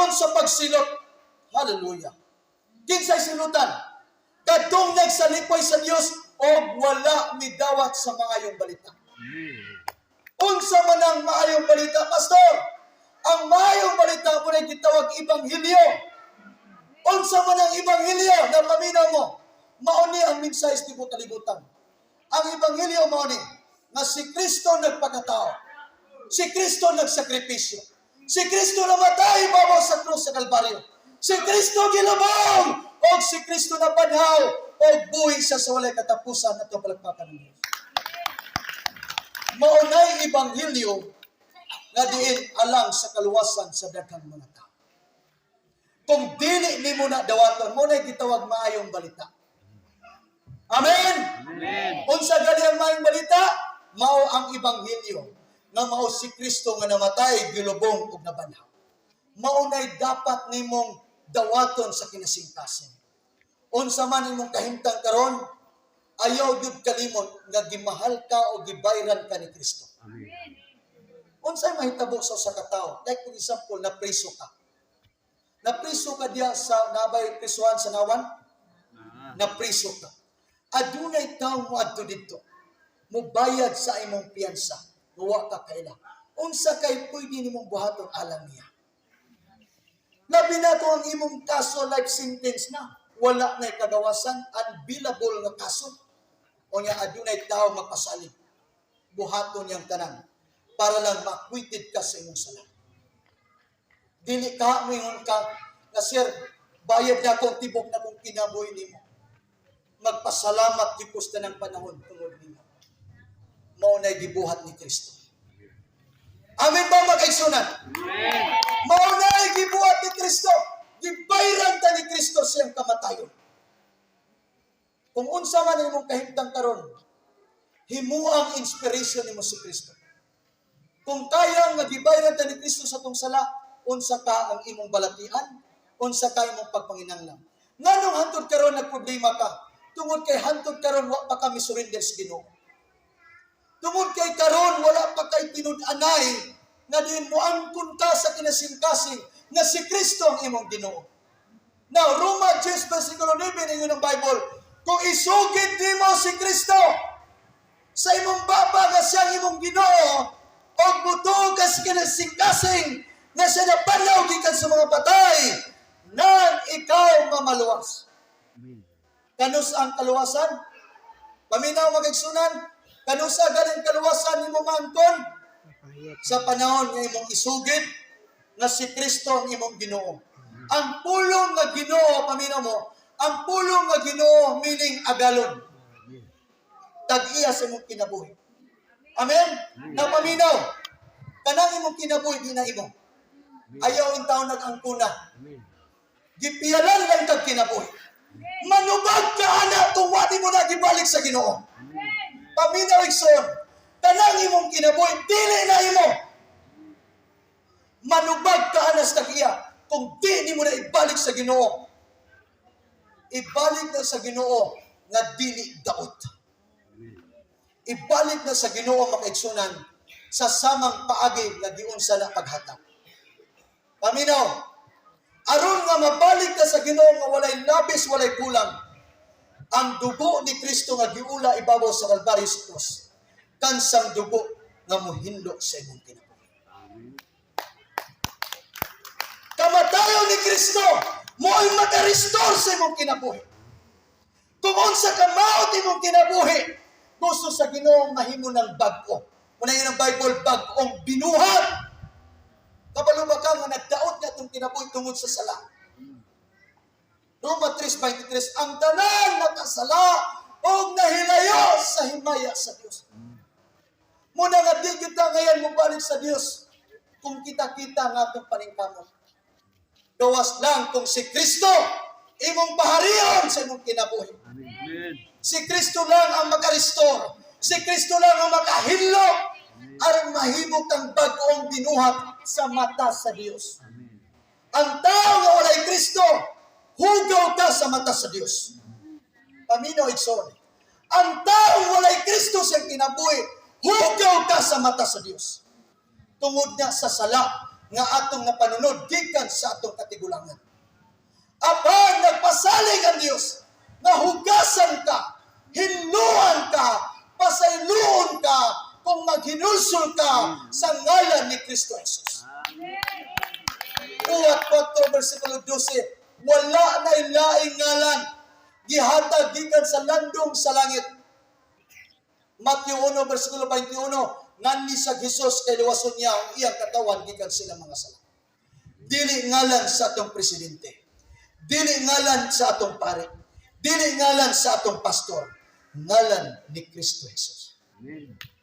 Panahon sa pagsilot. Hallelujah. Kinsay silutan? Kadtong nagsalipay sa Dios o wala midawat sa maayong balita. Unsa man ang maayong balita, Pastor? Ang maayong balita mao na gitawag ebanghelyo. Unsa man ang ebanghelyo na paminaw mo? Mao ni ang mensahe sa tibok kalibutan. Ang ebanghelyo mao ni nga si Kristo nagpakatao. Si Kristo nagsakripisyo. Si Kristo namatay babaw sa krus sa Kalbaryo. Si Kristo gilubong o si Kristo nabanhaw o buhi siya sa walay katapusan at palakpakan ng Diyos. Mao nay ebanghelyo nga diin alang sa kaluwasan sa daghang mga tao. Kung dili nimo na dawaton, mao nay gitawag maayong balita. Amen. Amen. Unsa gali ang maayong balita? Mao ang ebanghelyo nga mao si Kristo nga namatay, gilubong ug nabanhaw. Mao nay dapat nimong dawaton sa kinasingkasing. Unsa man imong kahimtang karon, ayaw gyud kalimot nga gimahal ka o gibayran ka ni Kristo. Amen. Unsay mahitabo sa usa ka tawo? Like, for example, napriso ka. Napriso ka diya sa nabay prisuhan sa Nawan? Ah. Napriso ka. Adunay tawo moadto didto. Mubayad sa imong piyansa. Wa ka kaila. Unsa kay pwede nimong buhaton alang niya? Labi na kung ang imong kaso life sentence na, wala na kagawasan, unbailable nga kaso. O niya adunay tao magpasalig. Buhaton niyang tanan para lang ma-acquitted ka sa imong sala. Dili ka moingon ka nga, "Sir, bayad na akong tibok na kong kinabuhi nimo. Magpasalamat gyud ko sa tanang panahon tungod nimo." Mao nay gibuhat ni Kristo. Amen ba, mga kaigsunan? Amen. Mao nay gibuhat ni Kristo. Gibayran ta ni Kristo siyang kamatayon. Kung unsa man imong kahimtang karon, himuang inspiration nimo si Kristo. Kung kaya nga gibayran ta ni Kristo sa atong sala, unsa ka ang imong balatian, unsa ka imong pagpanginanglan? Nganong hantod karon nagproblema ka? Tungod kay hantod karon wa pa kami surrender sa Ginoo. Tungod kay karon wala pa kay tinud-anay nga diin mo angkon ka sa kinasingkasing nga si Kristo ang imong Ginoo. Now, Roma 10 versikulo 9, ingon ng Bible, kung isugid nimo si Kristo sa imong baba nga siyang imong Ginoo, og mutuo ka sa kinasingkasing nga siya nabanhaw gikan sa mga patay, nang ikaw mamaluwas. Amen. Kanus ang kaluwasan? Paminaw, mga igsunan, kanusa galing kaluwasan nimo maangkon? Sa panahon nga imong isugid nga si Kristo ang imong Ginoo. Ang pulong nga Ginoo, paminaw mo, ang pulong nga Ginoo meaning agalon. Tag-iya sa imong kinabuhi. Amen? Napaminaw, kanang imong kinabuhi di na imo. Ayaw intawon nag-angkuna. Amen. Gipiyalan lang kag kinabuhi. Manubag ka ana kung wa mo na gibalik sa Ginoo. Paminaw, igsoon, kanang imong kinabuhi dili na imo. Manubag ka ana sa tag-iya kung di nimo na ibalik sa Ginoo. Ibalik na sa Ginoo nga dili daot. Ibalik na sa Ginoo, mga kaigsunan, sa samang paagi nga giunsa na paghatag. Paminaw, aron nga mabalik ka sa Ginoo nga walay labis, walay kulang, ang dugo ni Kristo nga giula ibabaw sa Kalbaryo sa krus, kansang dugo nga muhinlo sa imong kinabuhi. Amen. Kamatayon ni Kristo mo'y maka-restore sa imong kinabuhi. Kung unsa ka maot imong kinabuhi, gusto sa Ginoo mahimo ng bag-o. Muna yun ang Bible, bag-ong binuhat. Kabalo ba ka nga nagdaot nga itong kinabuhi tungod sa sala? Roma 3:23, ang tanan nakasala og nahilayo sa himaya sa Dios. Muna nga di kita ngayon mobalik sa Dios kung kita-kita nga atong paningkamot. Gawas lang kung si Kristo imong paharion sa imong kinabuhi. Amen. Si Kristo lang ang maka-restore. Si Kristo lang ang makahinlo aron mahimo kang bag-ong binuhat sa mata sa Dios. Amen. Ang tao nga walay Kristo, hugaw ka sa mata sa Dios. Paminaw, igsoon. Ang tao walay Kristo sa kinabuhi, hugaw ka sa mata sa Dios. Tungod na sa sala nga atong napanunod gikan sa atong katigulangan. Apan nagpasalig ang Dios nga hugasan ka, hinluan ka, pasayloon ka kung maghinulsol ka sa ngalan ni Kristo Jesus. Uwat 4 versikulo 12, wala na laing ngalan gihatag gikan sa landong sa langit. Matthew 1 versikulo 21, nganhi sa Jesus kay luwason niya ang iyang katawan gikan sila mga sala. Dili ngalan sa atong presidente. Dili ngalan sa atong pare. Dili ngalan sa atong pastor. Ngalan ni Kristo Jesus. Amen.